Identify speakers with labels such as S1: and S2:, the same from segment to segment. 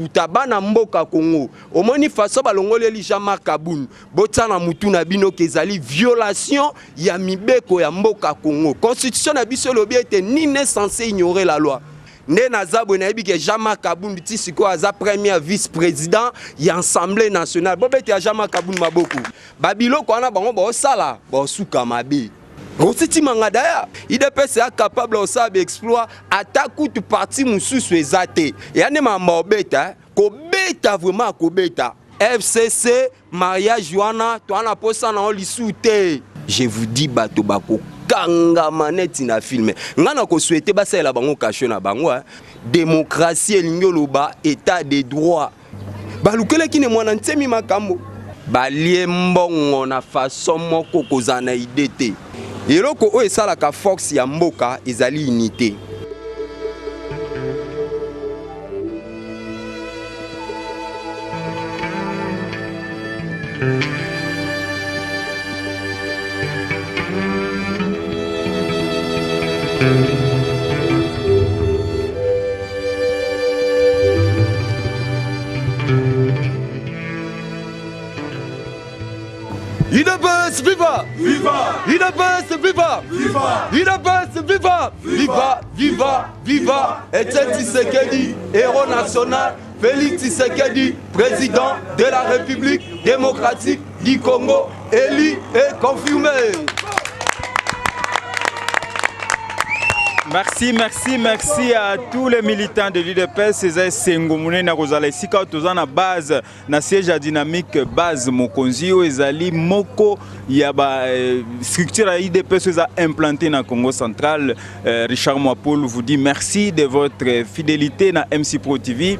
S1: lokuta. Bana mboka Congo, omoni façon balongoleli Jean-Marc Kabund, botia na mutu na bino ke ezali violation ya mibeko ya mboka Congo. Constitution na biso elobi ete nul n'est censé ignorer la loi. Nde naza boye, nayebi ke Jean-Marc Kabund ti sikoyo aza premier vice-président ya Assemblée nationale. Bobetela Jean-Marc Kabund maboko. Babiloko wana bango baosala, baosuka mabe. Rossy Tshimanga daya UDPS ya capable osala ba exploit ata kutu parti mosusu eza te. Ya nde makambo obeta kobeta, vraiment kobeta FCC mariage wana towana posa na lisu te. Je vous dis, bato bakokangama neti na film. Ngai na kosouhaiter basalela bango cachot na bango. Démocratie elingi oloba état de droit. Balukelaki ne mwana nsemi makambo, balie mbongo na façon moko kozala na idée te. Eloko oyo esalaka force ya mboka ezali unité. UDPS viva!
S2: Viva!
S1: UDPS viva!
S2: Viva!
S1: UDPS viva! Viva! Viva! Viva! Etienne Tshisekedi, héros national, Félix Tshisekedi, président de la République démocratique du Congo, élu et confirmé.
S2: Merci, merci, merci à tous les militants de l'UDPS. Eza esengo monene ya kozala esika toza na base, na siège ya Dynamique Base Mokonzi, oyo ezali moko ya ba structure ya UDPS oyo eza implanté na Congo Central. Richard Moapoul vous dit merci de votre fidélité na MC Pro TV.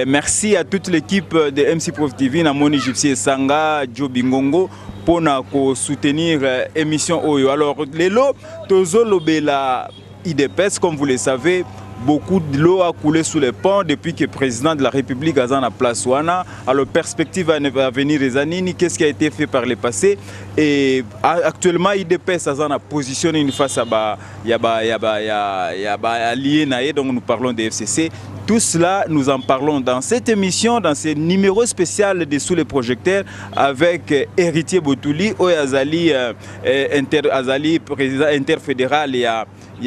S2: Merci à toute l'équipe de MC Pro TV, na Moni Gypsy Esanga, Joe Bingongo, mpona kosoutenir émission oyo. Alors lelo tozolobela UDPS. Comme vous le savez, beaucoup de l'eau a coulé sous les ponts depuis que le président de la République a na place wana. Alors perspective à venir eza nini? Qu'est-ce qui a été fait par le passé? Et actuellement UDPS aza na position une face à ba ya ba ya ba ya ya ba allié na ye, donc nous parlons de FCC. Tout cela, nous en parlons dans cette émission, dans ce numéro spécial de Sous les projecteurs avec Héritier Botouli, oyo azali, azali président interfédéral ya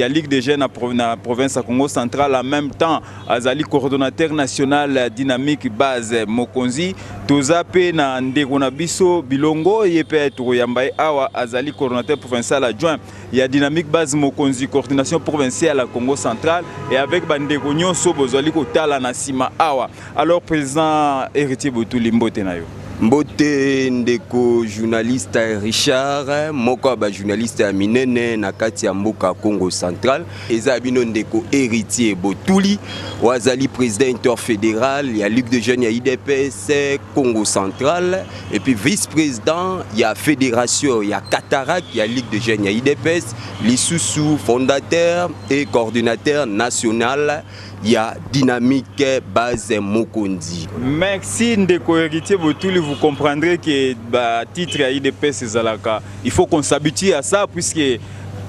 S2: Ligue des jeunes na province ya Congo Central, en même temps azali coordonnateur national Dynamique Base Mokonzi. Toza mpe na ndeko na biso Bilongo, ye mpe tokoyamba ye awa, azali coordonnateur provincial adjoint ya Dynamique Base Mokonzi, coordination provinciale ya Congo Central, et avec bandeko nyonso bozali kotala na nsima awa. Alors président Héritier Botuli, mbote na yo.
S1: Mbote ndeko journaliste Richard, moko ya bajournaliste ya minene na kati ya mboka Congo Central. Eza ya bino ndeko Héritier Botuli, oyo azali président interfédéral ya Ligue de jeunes ya UDPS Congo Central et puis vice-président ya fédération ya Cataract ya Ligue de jeunes ya UDPS, lisusu fondateur et coordinateur national ya Dynamique Base Mokonzi.
S2: Merci ndeko Héritier Botouli. Vous comprendrez que bah, titre ya UDPS ezalaka, il faut qu'on s'habitue à ça puisque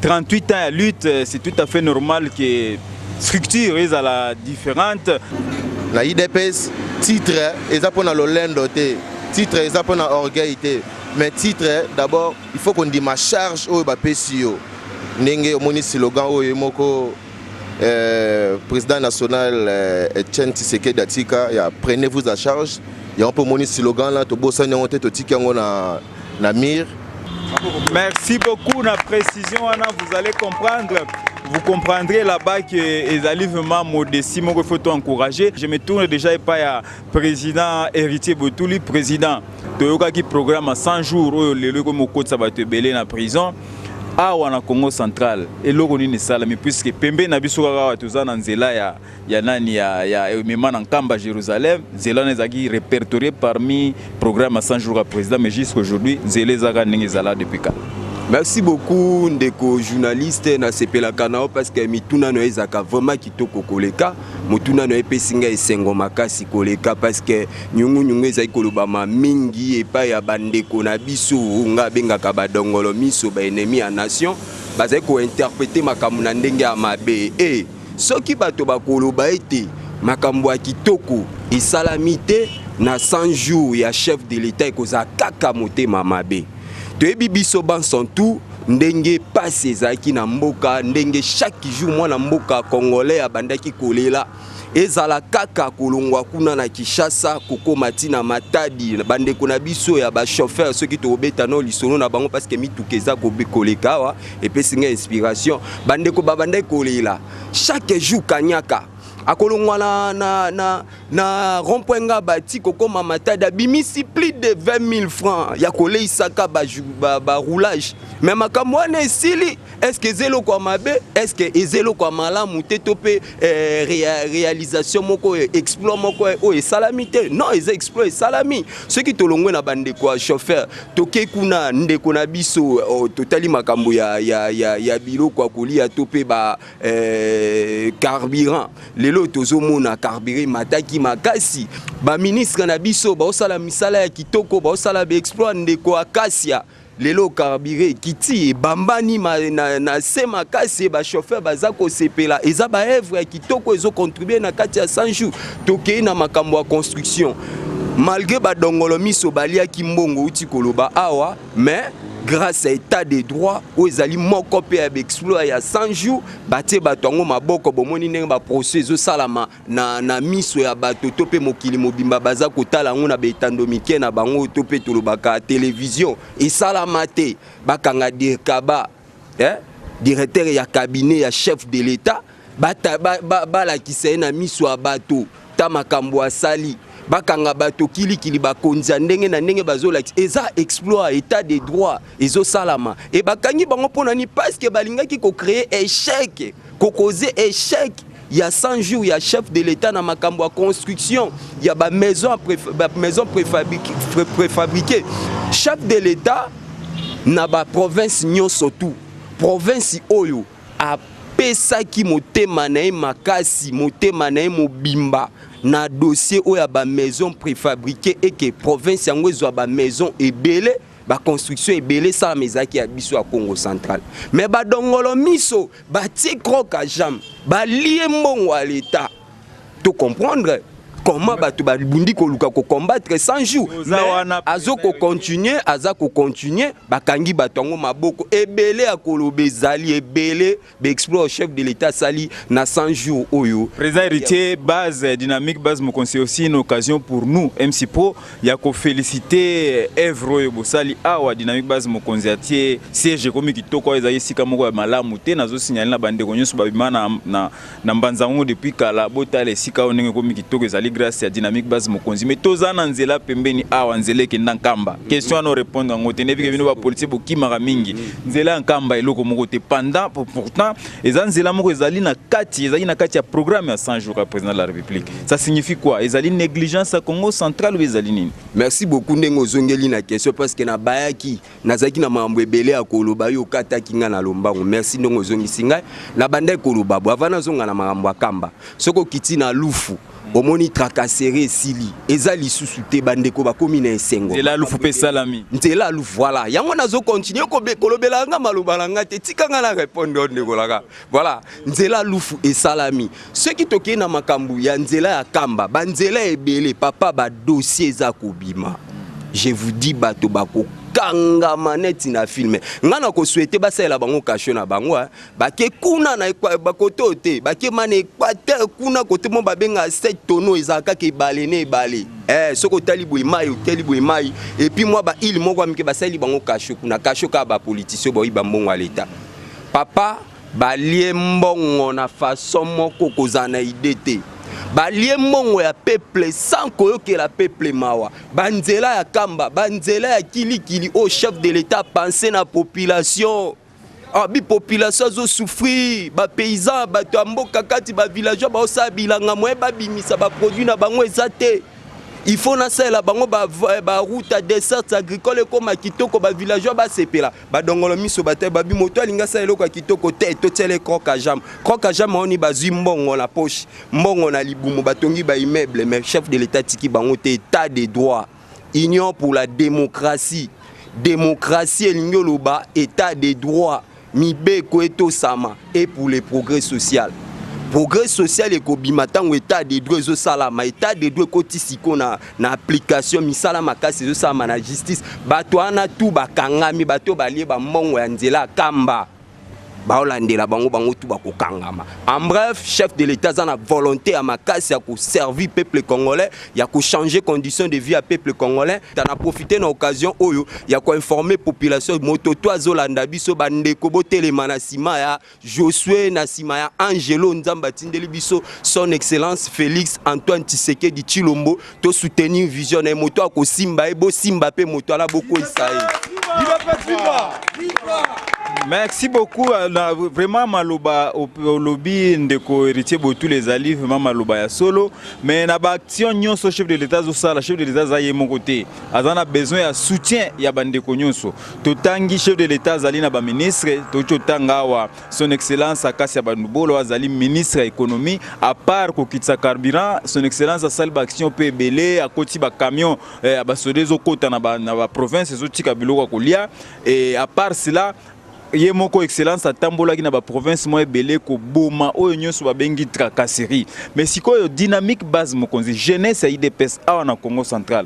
S2: 38 ans à lutte, c'est tout à fait normal que structure ezala différente.
S3: Na UDPS, titre eza mpona lolendo te, titre eza mpona orgueil te, mais titre d'abord il faut kondima charge oyo bapesi yo. Ndenge omoni slogan oyo moko président national Etienne Tshisekedi atika ya "Prenez-vous à charge", yango mpe omoni slogan la, tobosani yango te, totiki yango na mur.
S2: Merci beaucoup na précision wana. Vous allez comprendre, vous comprendrez là-bas que ezali vraiment modestie moko, il faut tout encourager. Je me tourne déjà epai ya président Héritier Botuli. Président, toyokaki programme ya 100 jours oyo lelo ekomi okotisa bato ebele na prison awa na Congo Central. Eloko nini esalami? Puisque pembeni na biso kaka awa toza na nzela ya nani ya emema na Nkamba Jérusalem. Nzela wana ezalaki répertorié parmi programme ya 100 jours ya président, mais jusqu'aujourd'hui nzela ezalaka ndenge ezala depuis kala.
S1: Merci beaucoup ndeko journaliste. Nasepelaka na yo parce que mituna na yo ezalaka vraiment kitoko koleka. Motuna na yo epesi ngai esengo makasi koleka, parce que nyungunyungu ezali kolobama mingi epai ya bandeko na biso nga abengaka badongolo miso, baennemi ya nation, bazali kointerpréter makambo na ndenge ya mabe. E soki bato bakoloba ete Makambo ya kitoko esalami te na 100 jours ya chef de l'Etat, ekozala kaka motema mabe. Toyebi biso banso tu ndenge pasi ezalaki na mboka, ndenge chaque jour mwana mboka congolais abandaki kolela. Ezala kaka kolongwa kuna na Kinshasa kokoma ti na Matadi, bandeko na biso ya ba chauffeur, soki tokobeta no lisolo na bango, parce que mituka eza koleka awa, epesi ngai inspiration. Bandeko babandaki kolela chaque jour, kanyaka akolongwa na rond-point Ngaba ti kokoma Matadi, abimisi plus de 20 000 francs ya koleisaka baroulage ba Mais makambo wana esili. Est ce que eza eloko ya mabe? Est ce que eza eloko ya malamu te? To mpe réalisation moko, exploit moko oyo esalami te? Non, eza exploit esalami. Soki tolongwe na bandeko ya chauffeur, toke kuna ndeko na biso, oh, totali makambo ya biloko ya kolia to mpe ba carburant. Lelo tozomona carburant emataki makasi. Baministre na biso baosala misala ya kitoko, baosala baexploit. Ndeko Akasia, lelo carburant ekiti, ebambani na se makasi, bachauffeur baza kosepela. Eza baœuvre ya kitoko ezocontribue na kati ya 100 jours. Tokei na makambo ya construction. Malgré badongolo miso baliaki mbongo uti koloba awa, mais grâce à État de droit oyo ezali moko mpe ya baexploit ya 100 jours, batie bato yango maboko. Bomoni ndenge baprocès ezosalama na miso ya bato to mpe mokili mobimba baza kotala yango na baetando mike na bango to mpe tolobaka télévision. Esalama te bakanga Dircaba, eh? Directeur ya cabinet ya chef de l'État, balakisa ye na miso ya bato ta makambo asali. Bakanga bato kilikili, bakonzi ya ndenge na ndenge bazolakisa. Eza exploit, État de droit ezosalama. E bakangi bango mpo na nini? Parce que balingaki kocréer échec, kocauser échec ya 100 jours ya chef de l'État na makambo ya construction ya bamaison, bamaison préfabriqué. Chef de l'État na baprovince nyonso tu, province oyo apesaki motema na ye makasi, motema na ye mobimba na dossier oyo ya bamaison préfabriqué, eke province yango ezwa bamaison ebele, baconstruction ebele esalama, ezalaki ya biso ya Congo Central. Mais badongolo miso batie croc-en-jambe, balie mbongo ya l'État. To comprendre comment bato babundi koluka kocombattre 100 jours, azo kocontinue, aza kocontinue, bakangi bato yango maboko. Ebele ya koloba ezali ebele, baexploit chef de l'État asali na 100 jours oyo.
S2: Président Héritier, Base Dynamique, Base Mokonzi, aussi une occasion pour nous, MC Pro, ya koféliciter œuvre oyo bosali awa. Dynamique Base Mokonzi atie siège, ekomi kitoko. Oyo ezali esika moko ya malamu te. Nazosignaler na bandeko nyonso babima na mbanza yango depuis kala, botala esika oyo ndenge ekomi kitoko. Ezali grâce ya Dynamique Base Mokonzi. Mais toza na nzela pembeni awa, nzela ekenda Nkamba. Question wana orépondre yango te. Ndebike bino bapolisier bokimaka mingi nzela ya Nkamba, eloko moko te. Pendant pourtant eza nzela moko ezali na kati, ezali na kati ya programme ya 100 jours ya président de la République. Ça signifie quoi? Ezali négligence ya Congo Central ou ezali nini?
S1: Merci beaucoup ndenge ozongeli na question, parce que nabayaki, nazalaki na makambo ebele ya koloba, yo okataki ngai na lombango. Merci ndenge ozongisi ngai. Nabandaki koloba bo avant nazonga na makambo ya Kamba. Soki okiti na Lufu, omoni tracasserie esili, eza lisusu te. Bandeko bakomi na esengo.
S2: Nzela Lufu mpe esalami.
S1: Nzela Lufu, voilà, yango nazocontinue kolobela nga maloba na nga te. Tika nga na répondre oyo, ndeko nanga. Voilà, nzela Lufu esalami. Soki tokei na makambo ya nzela ya Kamba, banzela ebele, papa, badossier eza kobima. Je vous dis, bato bakokangama neti na film. Nga na kosouhaiter basalela bango cachot na bango, bake kuna na bakote oyo te, bakema na Équateur kuna, kote mo babenga 7 tonneau, ezala kaka ebale na ebale. Soki otali boye mai, otali boye mai, et puis mwa baile moko ya mike, basaleli bango cachot kuna. Cachot kaka bapoliticien baoyiba mbongo ya l'État, papa. Balie mbongo na façon moko kozala na idée te. Balie mbongo ya peuple sans koyokela peuple mawa. Banzela ya Kamba, banzela ya kilikili oyo chef de l'État pense na population. Ah, bi population azosouffrir, bapaysan, bato ya mboka kati, bavillageois baosala bilanga, moye babimisa baproduit na bango eza te. Il faut nasalela bango baroute ya desserte agricole ekóma kitoko, bavillageois basepela. Badongolo miso bate babi moto alingi asala eloko ya kitoko te, totiela croc-en-jambe. Croc-en-jambe aoni, bazwi mbongo na poche, mbongo na libumu, batongi baimmeuble. Mais chef de l'État tiki bango te. État de droit, Union pour la démocratie. Démocratie elingi oloba état de droit, mibeko etosama, et pour le progrès social. Progrès social ekobima ntango état de droit ezosalama. État de droit ekoti sikoyo na application, misala makasi ezosalama na justice. Bato wana tu bakangami, bato balie bambongo ya nzela ya Kamba, baolandela bango, bango tu bakokangama. En bref, chef de l'État aza na volonté ya makasi ya koservir peuple congolais, ya kochanger condition de vie ya peuple congolais. Tana profite na occasion oyo ya koinformer population, moto to azolanda biso, bandeko, botelema na nsima ya Josue, na nsima ya Angelo Nzambe atindeli biso, Son Excellence Félix Antoine Tshisekedi Tshilombo. Tosoutenir vision na ye. Moto akosimba ye, bosimba mpe moto ala, bokweyisa ye.
S2: Merci beaucoup na vraiment maloba olobi, ndeko Héritier Botula, ezali vraiment maloba ya solo. Mais na baaction nyonso chef de l'État azosala, chef de l'État aza ye moko te, aza na besoin ya soutien ya bandeko nyonso. Totangi, chef de l'État azali na baministre. Toki totanga awa Son Excellence Acacia Bandubola, azali ministre ya Économie. À part kokitisa carburant, Son Excellence asali baaction mpe ebele. Akoti bacamion ya basoda, ezokota na baprovince, ezotika biloko ya kolia. Et à part cela, ye moko Excellence atambolaki na baprovince moko ebele koboma oyo nyonso babengi tracasserie. Mais sikoyo, Dynamique Base Mokonzi, jeunesse ya UDPS awa na Congo Central,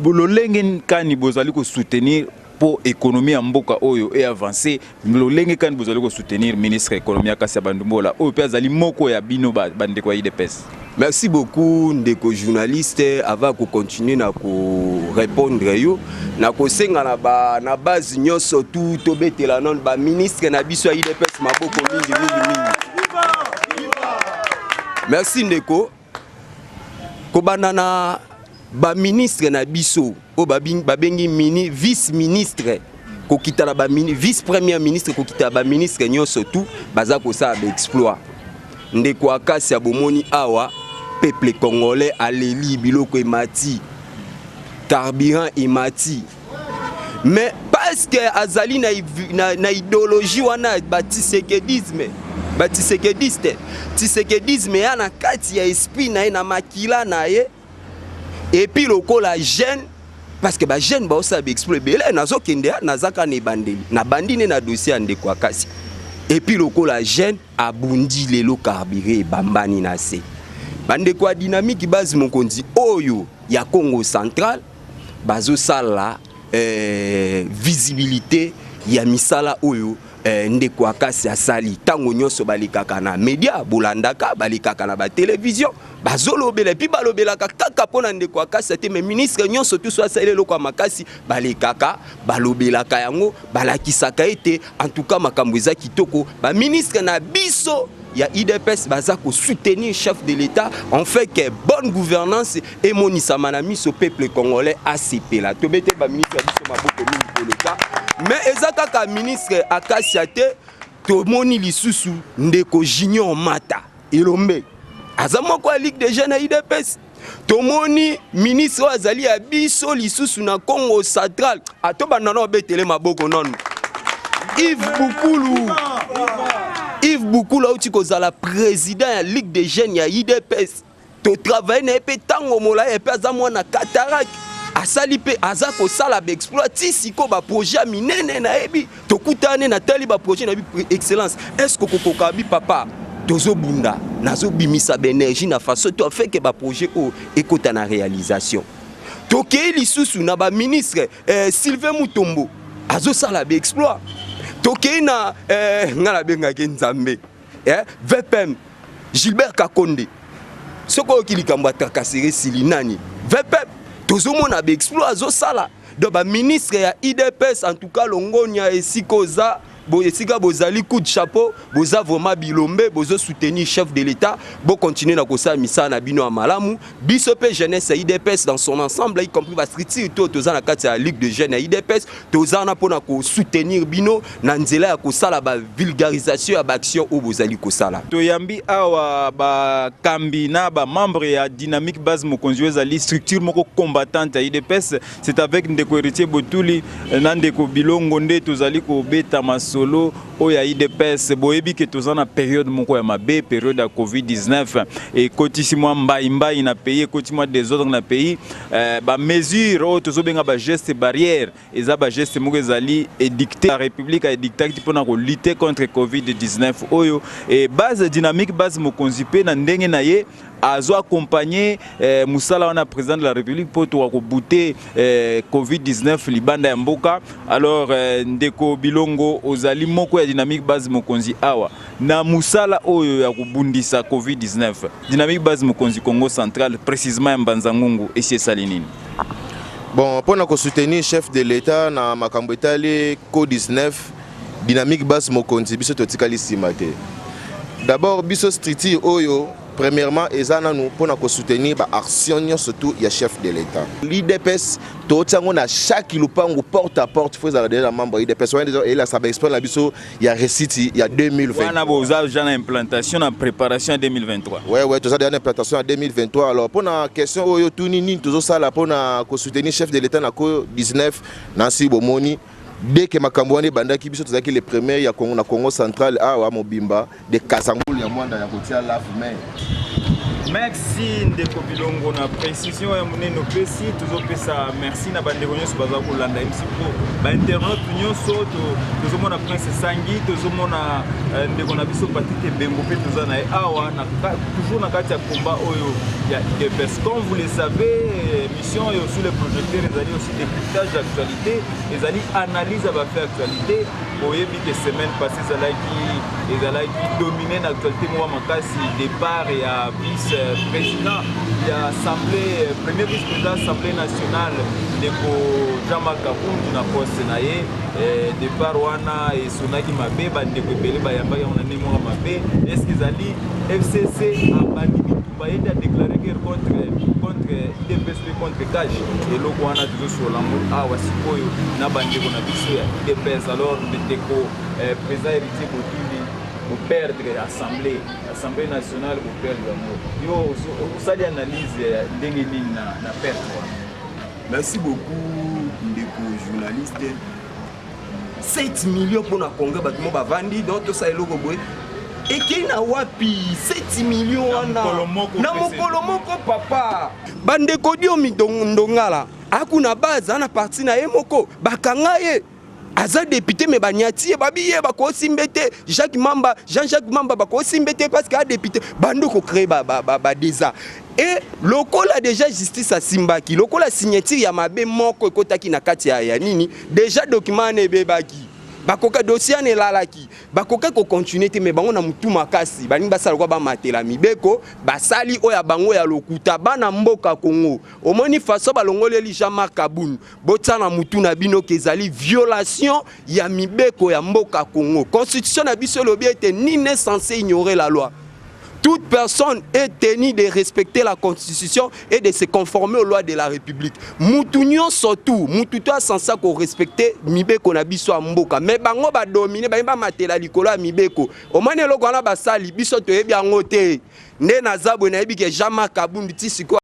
S2: lolenge kani bozali kosoutenir mpo économie ya mboka oyo eavance? Lolenge kani bozali kosoutenir ministre ya Économie Acacia Bandubola, oyo mpe azali moko ya bino bandeko ya UDPS?
S1: Merci beaucoup, ndeko journaliste. Avant kocontinue na korépondre yo, na kosenga na base nyonso tu tobetela nano baministre na biso ya UDPS maboko mingi mingi mingi. Merci, ndeko. Kobanda na baministre na biso oyo babengi mini vice ministre, kokita na vice premier ministre, kokita na baministre nyonso tu, baza kosala baexploit. Ndeko Acacia, bomoni awa peuple congolais aleli, biloko emati, carburant emati, mais parce que azali na idéologie wana batshisekedisme, batshisekediste, tshisekedisme ya na kati ya esprit na ye, na makila na ye. Et puis lokola jeune, parce que bajeune baosala baexploit ebele, nazokende, naza kaka na ebandeli, nabandi nde na dossier ya ndeko Acacia. Et puis lokola jeune abundi, lelo carburant ebambani na se. Bandeko ya Dynamique Base Mokonzi oyo ya Congo Central bazosala visibilité ya misala oyo ndeko Acacia asali. Ntango nyonso balekaka na media, bolandaka, balekaka na batelevizio, bazolobela. Et puis balobelaka kaka mpo na ndeko Acacia te, mais ministre nyonso tu so asali eloko ya makasi, balekaka, balobelaka yango, balakisaka ete en tout cas makambo eza kitoko. Baministre na biso ya UDPS baza kosoutenir chef de l'État en fait que bonne gouvernance emonisama na miso, peuple congolais asepela. Tobete baministre ya biso maboko mingi koleka. Mais eza kaka ministre Acacia te, tomoni lisusu ndeko Junior Mata Elombe, aza moko ya Ligue des jeunes ya UDPS. Tomoni ministre oyo azali ya biso lisusu na Congo Central, atobanda na obetele maboko nano, Yves Bukulu. Yves Bukulu auti kozala président ya Ligue des jeunes ya UDPS. Totravaille na ye mpe ntango molai, mpe aza mwana Cataracte, asali mpe aza kosala baexploit ti sikoyo, baprojet ya minene. Nayebi tokutani, natali baprojet na bi: "Excellence, est ce que okokoka?" Bi: "Papa, tozobunda, nazobimisa baénergie na façon to afin que baprojet oyo ekota na réalisation." Tokei lisusu na baministre Sylvain Mutombo, azosala baexploit. Tokei na ngai nabengaki Nzambe, VPM Gilbert Kakonde. Soki oyoki likambo ya tracasserie, esili nani? VPM. Tozomona baexploit azosala. Donc baministre ya UDPS, en tout cas longonia esika oza bo, esika bozali, coup de chapeau. Boza vraiment bilombe, bozosoutenir chef de l'État. Bocontinue na kosala misala na bino ya malamu. Biso mpe jeunesse ya UDPS dans son ensemble, y compris bastructure to toza na kati ya Ligue de jeunes ya UDPS, toza wana mpona kosoutenir bino na nzela ya kosala bavulgarisation ya baaction oyo bozali kosala.
S2: Toyambi awa bakambi na bamembre ya Dynamique Base Mokonzi, oyo ezali structure moko combattante ya UDPS. C'est avec ndeko Héritier Botuli na ndeko Bilongo nde tozali kobeta masolo. masolo oyo ya UDPS. Boyebi ke toza na période moko ya mabe, période ya COVID-19 ekotisi mwa mbaimbai na pays, ekoti mwa désordre na pays. Bamesure oyo tozobenga bageste barrière eza bageste moko ezali édicté, la République aédictaki mpona kolutter contre COVID-19 oyo. E base Dynamique Base Mokonzi mpe na ndenge na ye azo accompagner mosala wana président de la République mpo toka kobute COVID-19 libanda ya mboka. Alors ndeko Bilongo, ozali moko ya Dynamique Base Mokonzi awa na mosala oyo ya kobundisa COVID-19. Dynamique Base Mokonzi Congo Central, précisement ya Mbanza Ngungu, esi esali nini?
S3: Bon, mpona kosoutenir chef de l'État na makambo etali COVID-19, Dynamique Base Mokonzi, biso totikali nsima te. D'abord, biso structure oyo, premièrement, eza nanu mpona kosoutenir baaction nyonso tu ya chef de l'État. L'UDPS totia yango na chaque lupangu, porte à porte, faut ezala déjà membre ya UDPS wana. Déjà eyelasa baexpert na biso ya réussite ya 2020.
S2: Wana boza déjà na implantation, na préparation ya 2023?
S3: Ouais, toza déjà na implantation ya 2023. Alors, mpona question oyo tuni, nini tozosala mpona kosoutenir chef de l'État na COVID-19, nasi bomoni, dès que makambo wana ebandaki, biso tozalaki le premier ya Congo, na Congo Central awa mobimba, de Kasangulu ya Mwanda, ya kotia lave-main.
S2: Merci ndeko Bilongo na précision ya monene opesi. Tozopesa merci na bandeko nyonso baza kolanda MC Pro, bainternaute nyonso. Tozomona Prince Sangi, tozomona ndeko na biso Patrik Ebengo mpe toza na ye awa toujours na kati ya combat oyo ya UDPS. Comme vous le savez, mission oyo Sous le projecteur ezali aussi décryptage d'actualité, ezali analyse ya bafait actualité. Boyebi ke semaine passée ezalaki dominé na actualité moko makasi, départ ya vice président ya assemblée, premier vice président Assemblée nationale, ndeko Jean-Marc Kabund na poste na ye. Départ wana esonaki mabe, bandeko ebele bayambaki yango na ndenge moko mabe. Est ce que ezali FCC abandi bitumba, ye nde adéclaré guerre contre UDPS mpe contre CACH? Eloko wana tozosola yango awa sikoyo na bandeko na biso ya UDPS. Alors ndeko président Héritier Botuli, boperdre assemblée nationale, boperdre yango, yo osali analyse ya ndenge nini na perte wana?
S1: Merci beaucoup ndeko journaliste. 7 millions mpona Congo, bato mo bavandi, donc tosala eloko boye, ekei na wapi 7 millions wana? Na mokolo moko, papa. Bandeko Diomi Ndongala akuna base na parti na ye moko, bakanga ye, aza député, me banyati ye, babi ye bakosimbe te. Jacques Mamba, Jean-Jacques Mamba, bakosimbe te parce que a député. Bando kocréer badesa e lokola déjà justice asimbaki, lokola signature ya mabe moko ekotaki na kati ya nini, déjà document wana ebebaki, bakoka dossier wana elalaki, bakoka kocontinuer te. Me bango na mutu makasi, balingi basala kwa bamatela mibeko, basali oyo ya bango ya lokuta. Bana mboka Kongo, omoni façon balongoleli Jean-Marc Kabund, botia na mutu na bino ke ezali violation ya mibeko ya mboka Kongo. Constitution na biso elobi ete nul n'est censé ignorer la loi. Toute personne est tenue de respecter la Constitution et de se conformer aux lois de la République. Mutu nyonso tu, mutu to asansa korespecte mibeko na biso ya mboka. Me bango badomine, baye bamatela likolo ya mibeko. Omoni eloko wana basali, biso toyebi yango te. Nde naza boye, nayebi ke Jean-Marc Kabund ti sikoyo.